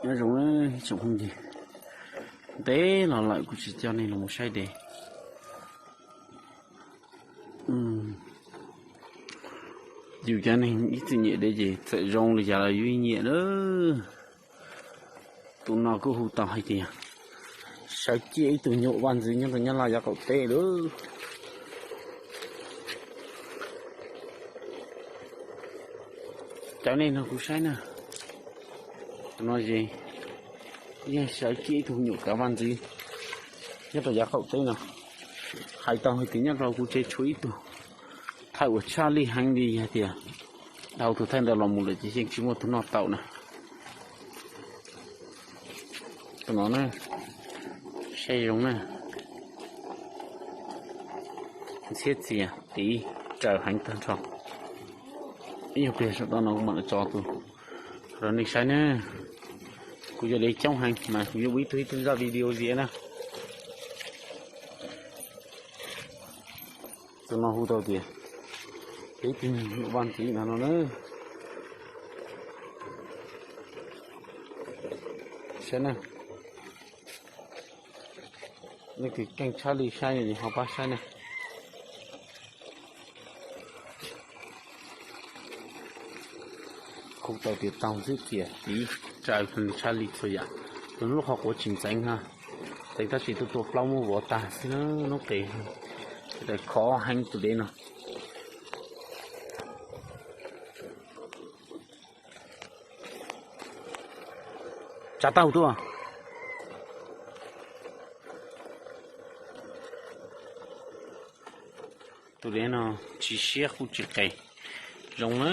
Nyob zoo ib tsoom phooj ywg, ntev los lawm kuv tsis coj nej los mus saib dev. Yus cov neeg ib txwm nyiam dev ces txawm zoo li cas los yus nyiam lawm. Tus no kuj hu tau hais tias sawv ciaj ib tug nyuam vaj ntxwv nyob rau Nyab Laj yav qaum teb lawm. Cov nej no kuv saib na, tus no ces yeej sawv ciaj ib tug nyuam kav vaj ntxwv nyob rau yav qaum teb no. Hais tau hais tias nyob rau kuv tsev tshuav ib tug thawj uas tshaj lij heev li, yog tias dhau tus thawj ntawd los mus lawm ces yeej tsis muaj tus noj tau na. Tus no na, saib zoo na, ntxhiab txias tiv raws heev tag nrho. Ib nyuag pliag saum toj no kuv mam tso tus rau nej saib na. Kuv yog dev coob heev mas kuv yuav ua ib tug ib tug zaj video zias na. Tus no hu tau tias ib tug nyuam vaj ntxwv no no na. Saib na, leej twg keej tshaj lij saib no ho pab saib na. Hu tau tias taug ntxhiab txias tiv raws tshaj lij txhua yam. Tus no lub qhov quav tsis ntxeev ha, ntxeev tab sis tuaj tua plaub muab vov tag xwb na, noob qes. Daim khov heev tus dev no. Tsav taug tuaj. Tus dev no tsis siab kuj tsis qes, zoo na.